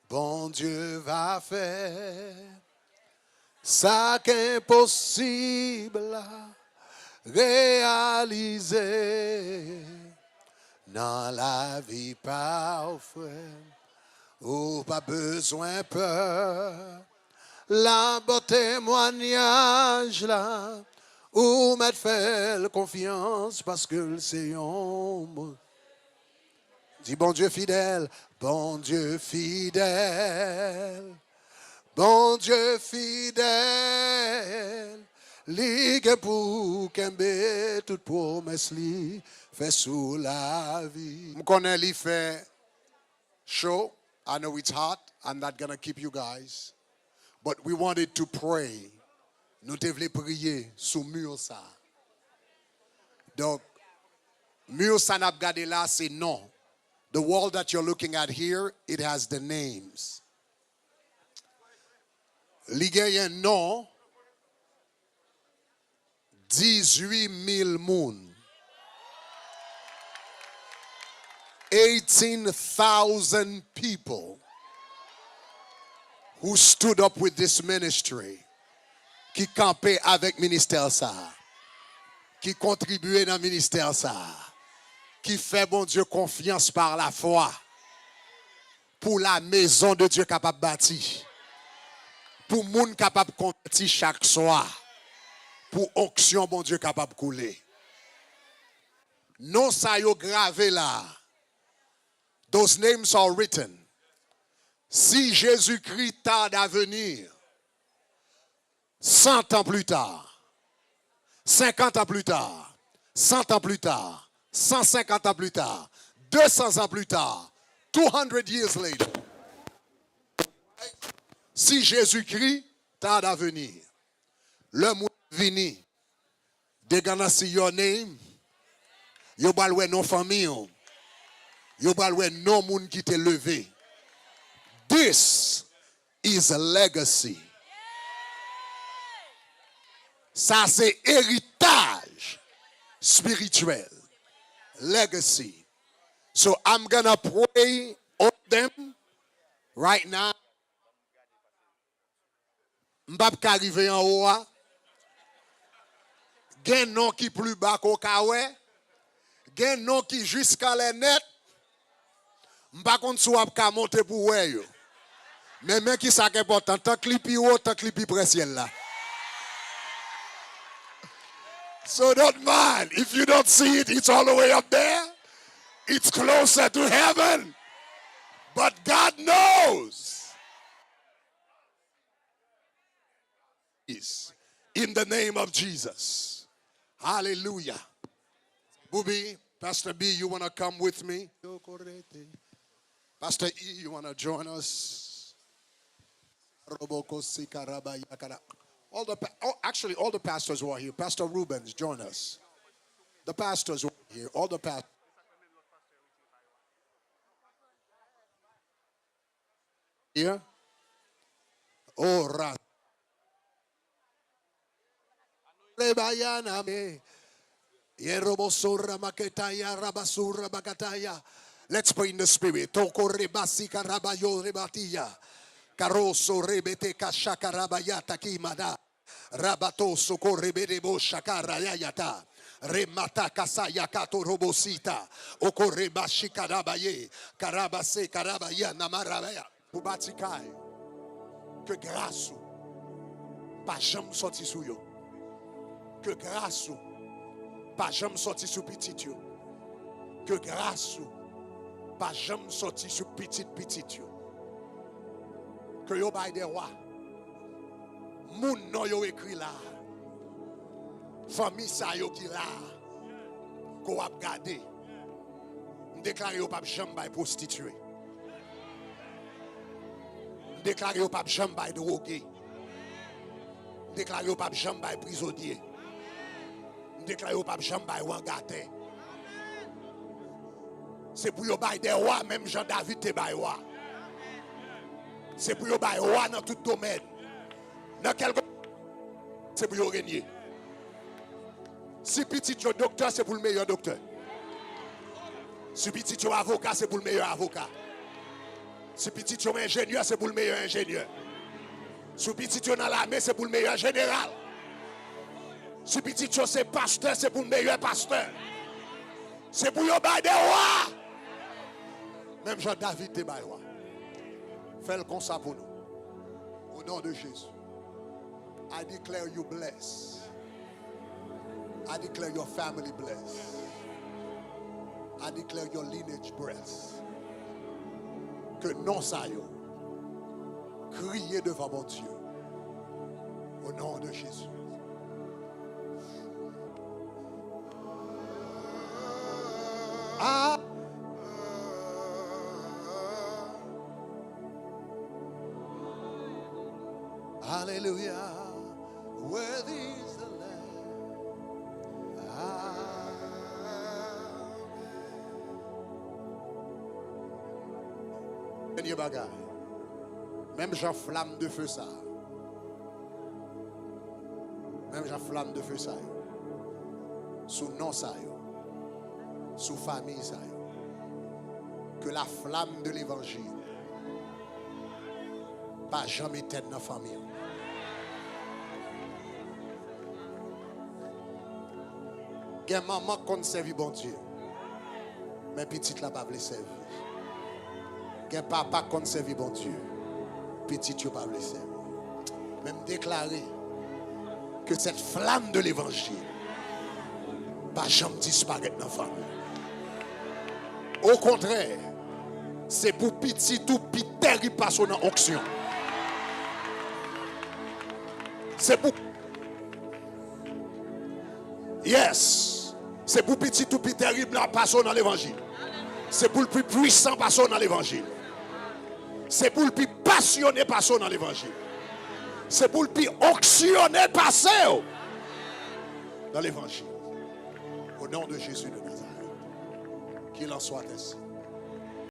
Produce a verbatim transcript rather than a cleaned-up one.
Bondye va fè sa k enposib la reyalize nan lavi pa w, frè m. Ou pa bezwen pè. L ap ba w temwayaj la. Ou mèt fè l konfyans paske l se yon Bon- Di Bondye fidèl, Bondye fidèl, Bondye fidèl, li gen pou kenbe tout pwomès li fè sou lavi. M konnen li fè cho, I know it's hot, I'm not gonna keep you guys, but we wanted to pray. Nou te vle priye sou mur sa. Donk, mur sa n ap gade la, se non. The wall that you're looking at here, it has the names. Li genyen non dizuit mil moun. Eighteen thousand people who stood up with this ministry, ki kanpe avèk ministè sa a, ki kontribye nan ministè sa a, ki fè Bondye konfyans par la foi pou la maison de Dieu kapab bati, pou moun kapab konvèti chak swa, pou onksyon Bondye kapab koule. Non sa yo grave la. Those names are written. Si Jezikri tarde à venir, cent ans plus tard, cinquante ans plus tard, cent ans plus tard, cent cinquante ans plus tard, deux cents ans plus tard, two hundred years later, si Jezikri tarde à venir, lè moun vini, they're gonna see your name. Yo pral wè non fanmi w. Yo pral wè non moun ki te leve. This is a legacy. Sa se eritaj espirityèl. Legacy. So I'm gonna pray over them right now. M p ap ka rive anwo a. Gen non ki pli ba ke w ka wè. Gen non ki jiska lè nèt. M pa konn si w ap ka monte pou w wè yo. Men, men ki sa k enpòtan, tank li pi wo, tank li pi pre syèl la. So don't mind if you don't see it, it's all the way up there. It's closer to heaven. But God knows. Is in the name of Jesus. Hallelujah. Booby, Pastor B, you want to come with me? Pastor E, you want to join us? All the pa- oh, actually, all the pastors who are here. Pastor Rubens, join us. The pastors who are here. All the pastors. Here. Oh, Ran. Rebayana me. Yerobosora maketaya rabasura bakataya. Let's pray in the spirit. Toko rebasi karabayo rebatiya. Karoso rebete kashaka rabayata kimada. Rabato soko rebedebo shaka rayayata. Remata kasaya kato robosita. Oko reba shikarabaye. Karabase karabaya namarabaya. Pou bati kay. Ke gras ou pa janm sòti sou yo. Ke gras ou pa janm sòti sou pitit yo. Ke gras ou pa janm sòti sou pitit pitit yo. Ke yo bay de wa. Moun non yo ekri la. Fanmi sa yo ki la. Ke w ap gade. M deklare yo p ap janm bay pwostitye. M deklare yo p ap janm bay dwoge. M deklare yo p ap janm bay prizonye. M deklare yo p ap janm bay wangatè. Se pou yo bay de wa menm jan David te bay wa. Se pou yo bay wa nan tout domèn. Nan kèlke se pou yo renye. Si pitit yo doktè, se pou l meyè doktè. Si pitit yo avoka, se pou l meyè avoka. Si pitit yo enjenyè, se pou l meyè enjenyè. Si pitit yo nan lame, se pou l meyè jeneral. Si pitit yo se pastè, se pou l meyè pastè. Se pou yo bay de wa. Menm jan David te bay wa. Fè l konsa pou nou. Au nom de Jésus. I declare you blessed. I declare your family blessed. I declare your lineage blessed. Ke non sa yo kriye devan Bondye. Au nom de Jésus. Ah. Hallelujah. Worthy is the Lamb. Amen. Dènye bagay. Menm jan flam de fe sa. Menm jan flam de fe sa yo. Sou non sa yo. Sou fanmi sa yo. Que la flamme de l'évangile pa janm etèn nan fanmi an. Gen manman k konn sèvi Bondye, men pitit la pa vle sèvi. Gen papa k konn sèvi Bondye, pitit yo pa vle sèvi. Men m deklare que cette flamme de l'évangile pa janm disparèt nan fanmi. Okontrè, se pou pitit ou pi tèrib pase w nan onksyon. Se pou Yes. Se pou pitit ou pi tèrib nan pase w nan levanjil. Se pou l pi pwisan pase w nan levanjil. Se pou l pi pasyone pase w nan levanjil. Se pou l pi onksyone pase w nan levanjil. Au nom de Jésus de Nazareth. Qu'il en soit ainsi.